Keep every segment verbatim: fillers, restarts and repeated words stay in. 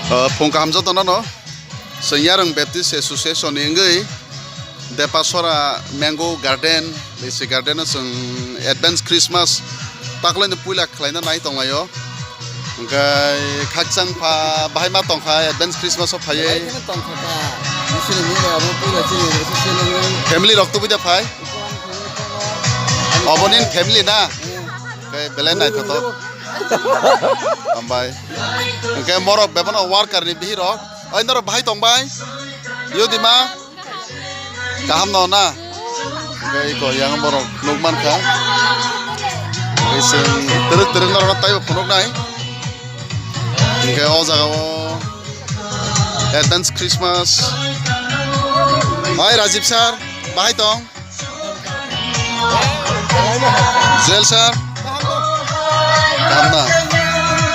Uh, phung kaham joto no no. Chwng Yarwng Baptist Association ni wngwi Depasora Mango Garden, Lisi Garden o chwng advance Christmas taklaino puila khlaina nai tonglaio. Hwnkhe khakchang pha bahai ma tongkha advance Christmas o phaiwi. Belai kheno tongkha ta. Bisini mila abo puila chini association wngwi. Family rok tubui da phai? Obo nini family na? Hmm. Hwnkhe belai naithothok. Hambai. Hwnkhe morok bebano worker ni bihirok. Oi norok bahai tong bai? Yudima? Kaham no na? Hwnkhe iko yang borok nukmankha. Hwnkhe chwng twrwk twrwk norokno taibo phunuknai. Hwnkhe o jagao advance Christmas. Oi Rajib sir, bahai tong? Joel sir? Kaham na?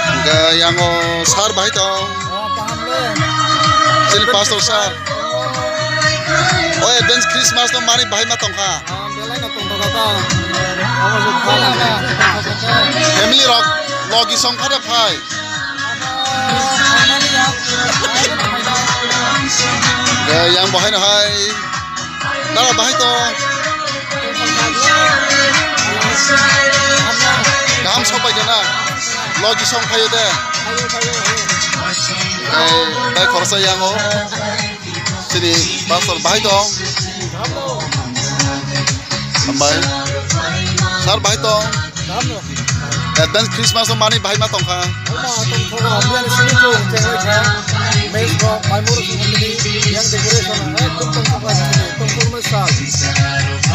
Hwnkhe yango sir bahai tong? Chini pastor sir. O advance Christmas no mani bahai ma tongkha? Family rok logi song phada phai. Hwnkhe yang bahai no hai. Dara bahai tong. Kaham sok bai kena. Logi song phaio de. Tei, tei khoroksa yango. Chini pastor bahai tong. Hambai. Sir bahai tong. Advance Christmas o mani bahai ma tongkha. Oma tongthogo, hamya ni simi chwng chenglai kha. Mess rok, maimung rok song hamya ni, yang decoration, ekdom tongthok lai kha, tongthok mai sal.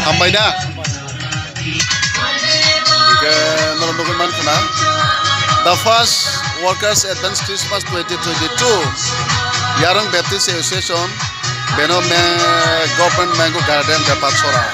Hambai na? Hwnkhe norok nugwi mankha na? The first workers advance Christmas twenty twenty-two, Yarwng Baptist Association, beno me-, Government Mango Garden, Depasora.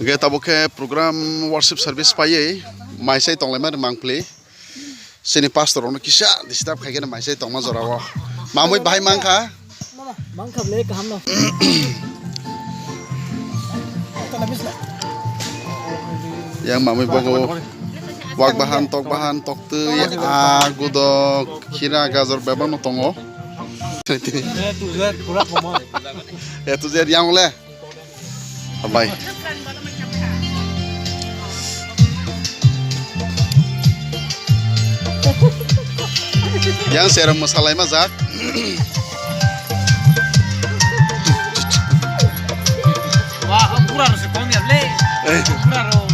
Hwnkhe tabuk khe program worship service paiwi maisai tonglaimani mangpili. Chini pastor rokno kisa disturb khai khe maisai tongma jorao. Mamui bahai mankha. Mankha ble kaham no. Yang mamui bogo wak bahan, tok bahan, tok twi, a, gudok, khira, gajor bebak no tongo. A to Z yang le. Hambai. Yang serang masalai majak. Wah, ang pura rasa kong ya le. Eh. Pura ro.